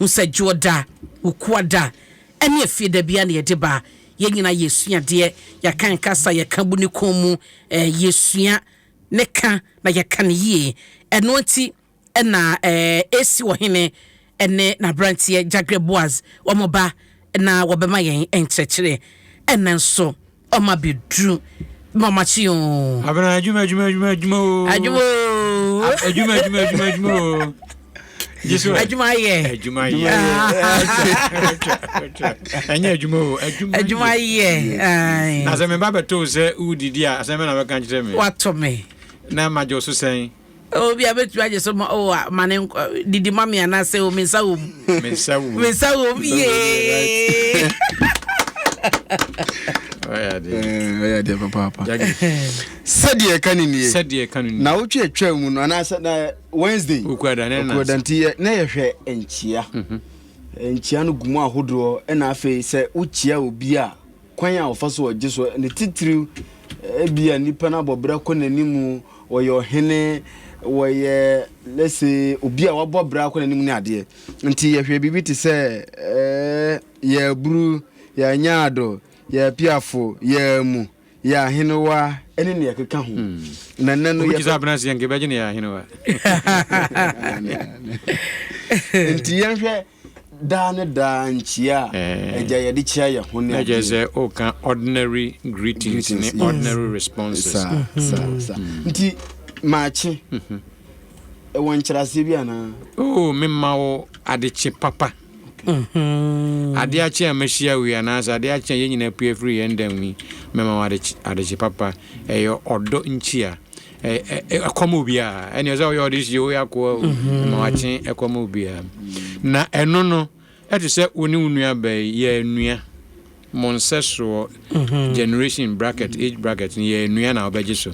Hu sɛ Dwoɔda, Wukuada, ɛne Afieda biara na yɛde ba. Yɛn nyinaa yɛsua adeɛ, yɛakan kasa, yɛka bu ne kɔn mu, eh, yɛsua ne ka na yɛka no yie. Ɛno nti na eh, AC Ɔhene ne n'aberanteɛ Jagre Boaz wɔn ba na wɔbɛma yɛn nkyerɛkyerɛ. Ɛnnɛ nso wɔn abɛduru ma wɔn akye oo. Abena adwuma adwuma adwuma adwuma oo. Adwuma oo. Adwuma adwuma adwuma adwuma oo. Jesu adwuma yɛ. Adwuma yɛ. Ɛnyɛ adwuma o adwuma. Adwuma yɛ. Na sɛ meba bɛto sɛ wodidi a asɛm bɛ na bɛka kyerɛ me. Watɔ me. Na magye wo so sɛn. Obi a bɛtumi agye so ma o ma ne didi ma me anaasɛ o me nsa wɔ mu. Me nsa wɔ mu. Me nsa wɔ mu yee. Ɔyɛ adeɛ papaapa. Sɛdeɛ ɛka ne nie. Sɛdeɛ ɛka ne nie. Na wotwe atwa mu no anaasɛ na Wednesday. Okuada ne na. Okuada nti yɛ na yɛhwɛ nkyia. Mhm. Nkyia no gu mu ahodoɔ ɛna afei sɛ wokyia obi a kwan a ɔfa so ɔgye so ne titiriw ebia nipa no abɔ bra kɔ n'anim wɔyɛ ɔhene wɔyɛ let's say obi a wabɔ bra kɔ n'anim ne adeɛ nti yɛhwɛ biribi te sɛ ɛɛ yɛaburu yɛanyaado yɛapiafo yɛamu yɛ ahenewa ne nea ɛkeka ho. Na nnɛ no yɛ. Obi abena se yɛn kebɛgye ne yɛ ahenewa. Nti yɛnhwɛ daa ne daa nkyia a agya yɛde kyia yɛ ho ne adeɛ. Ɛkyɛ sɛ ɔka ordinary greetings ne ordinary responses. Saa saa saa. Nti maakye ɛwɔ nkyerɛaseɛ bi anaa? Oh, mema wo adekye papa. Ade akye a mahyia wo yi, anaasɛ ade akye a yɛn nyinaa apue afiri yɛn dan mu yi, mɛma wo adekye papa. Ɛyɛ ɔdɔ nkyia. Ɛkɔ ma obiara. Ɛnea sɛ ɔyɛ ɔde hyia woyɛ akoa o, ɛma wakye ɛkɔ ma obiara. Na ɛno no, ɛte sɛ wo ne wo nua baa yi, yɛ anua. Mo nsɛsoɔ, generation bracket, age bracket no, yɛ anua na wobɛgye so.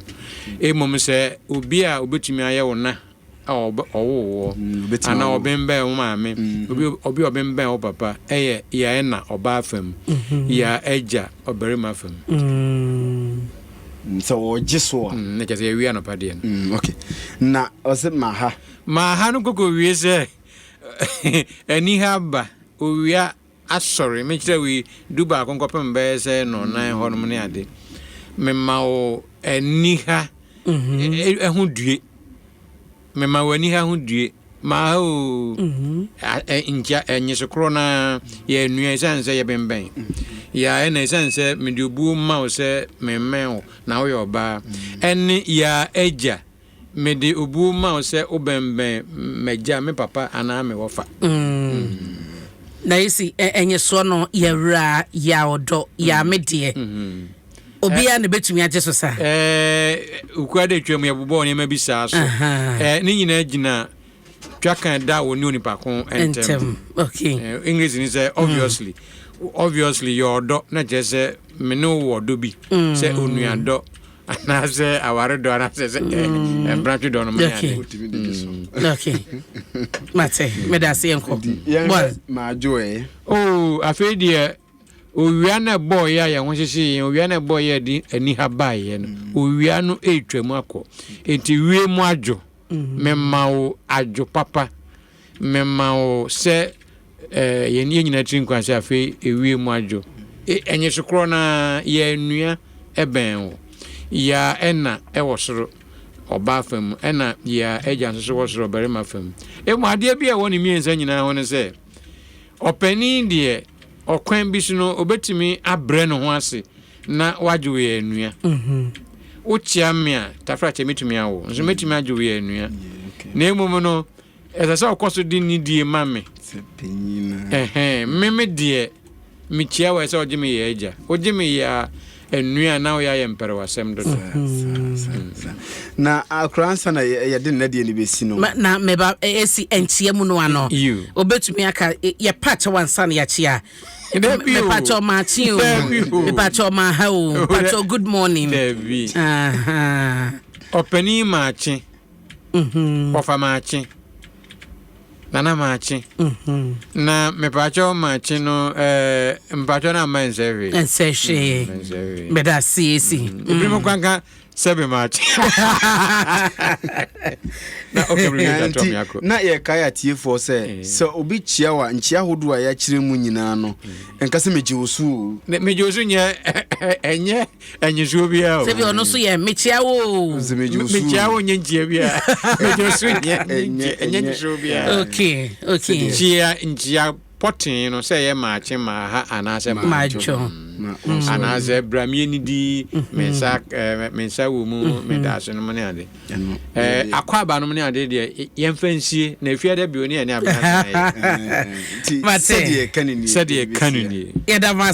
Mmom sɛ obi a obetumi ayɛ wo na a ɔwoo woɔ mm, anaa ɔbɛnbɛn wo maame mm-hmm. obi obi ɔbɛnbɛn wo papa ɛyɛ yɛ ɛna ɔbaa fam mm-hmm. yɛ agya ɔbarima fam. Mm. Sɛ ɔgye so a. Na kyerɛ sɛ yɛwie anɔpa deɛ no. Okay. Na ɔsɛ maha. Maha no kɔkɔ wie sɛ aniha ba owia asɔre, mekyerɛ wo yi, dubaako nkɔpem bɛyɛ sɛ nnɔnnan hɔnom ne ade. Mema wo aniha ho due. Mema wo aniha ho due. Maha o, nkyia, ɛnyeso korɔ no ara, yɛ anua ɛsiane sɛ yɛbɛnbɛn. Yɛ a ɛna ɛsiane sɛ mede obuo ma wo sɛ memmɛn wo na woyɛ ɔbaa. Ɛne yɛ a agya. Mede obuo ma wo sɛ wobɛnbɛn m'agya, me papa anaa me wɔfa. Na yɛsi ɛnyesoɔ no yɛwura yɛ ɔdɔ yɛ me deɛ. Obiara na ebetumi agye so saa. Okura de twam yɛbobɔɔ nneɛma bi saa so. Ne nyinaa gyina twa kan da wo ne onipa ko ntɛm. Okay. English ni sɛ obviously. Obviously yɛ ɔdɔ na kyerɛ sɛ me ne wo wɔ dɔ bi sɛ onuadɔ. Anaasɛ aware dɔ anaasɛ sɛ mprantwe dɔ no mo okay. Okay. Mate, meda ase yɛnkɔ. Yɛnhwɛ maadwo ɛ. Oh, afei deɛ owia no ɛbɔɔ yɛ a yɛn ho hyehye yɛn, owia no ɛbɔɔ yɛ de aniha baeɛ no, owia no ɛretwa mu akɔ. Enti wie mu adwo, mema wo adwo papa. Mema wo sɛ yɛn yɛn nyinaa tiri nkwa sɛ afei ewiem adwo. E, ɛnyeso korɔ no ara, yɛ nua bɛn wo. Yɛ ɛna wɔ soro, ɔbaa fa mu, ɛna yɛ agya nso so wɔ soro, ɔbarima fa mu. Emu adeɛ bi a ɛwɔ ne mmiɛnsa nyinaa ho ne sɛ, ɔpanin deɛ, ɔkwan bi so no, ɔbɛtumi abrɛ ne ho ase na wagye wo yɛ nua. Wokyea me a, tafrakyɛ mɛtumi awo, nso mɛtumi agye wo yɛ nua. Na mmom no, ɛsɛ sɛ ɔkɔ so de nidie ma me. Ɛhɛn, me me deɛ, mekyia wo ɛsɛ ɔgye me yɛ agya. Wogye me yɛ a nua na woyɛ ayɛ mpɛrɛwasɛm dodo. Na akora ansa na yɛde nnɛ deɛ no bɛsi no. Na meba ɛsi nkyia mu no ano. Obetumi aka yɛpa kyɛw ansa na yɛakyia. Dabi o. Mepakyɛw maakye o. Dabi o. Mepakyɛw maaha o. Mepakyɛw good morning. Dabi. Aha. Ɔpanin maakye. Mhm. Ɔfa maakye. Nana maakye. Mhm. Na mepakyɛw maakye no ɛɛ mpakyɛw no amma nsɛ hwee. Nsɛ hwee. Nsɛ hwee. Meda ase esi. Ebinom kwanka. Sɛbe maakye. Na ɔka biribi Na twa toɔ nti me akɔ. na yɛkae atiefoɔ sɛ sɛ obi kyia wo a, nkyia ahodoɔ a yɛakyerɛ mu nyinaa no, nka sɛ megye wo so o. Megye wo so nyɛ ɛnyɛ ɛnyesoɔ biara o. Sɛbi ɔno nso yɛ mekyia wo o. Sɛ megye wo so Mekyia o. wo nyɛ nkyia biara. Megye wo so nyɛ ɛnyɛ nyesoɔ biara. Okay. Nkyia nkyia pɔtee no sɛ ɛyɛ maakye, maaha anaasɛ maadwo. Anaasɛ bra mienidi, me nsa me nsa wɔ mu, meda ase nom ne ade. Akwaaba nom ne ade deɛ yɛmfa nsie na efiada bio ne yɛne abena san yɛ. Nti sɛdeɛ ɛka no nie. Sɛdeɛ ɛka no nie. Yɛda mo ase.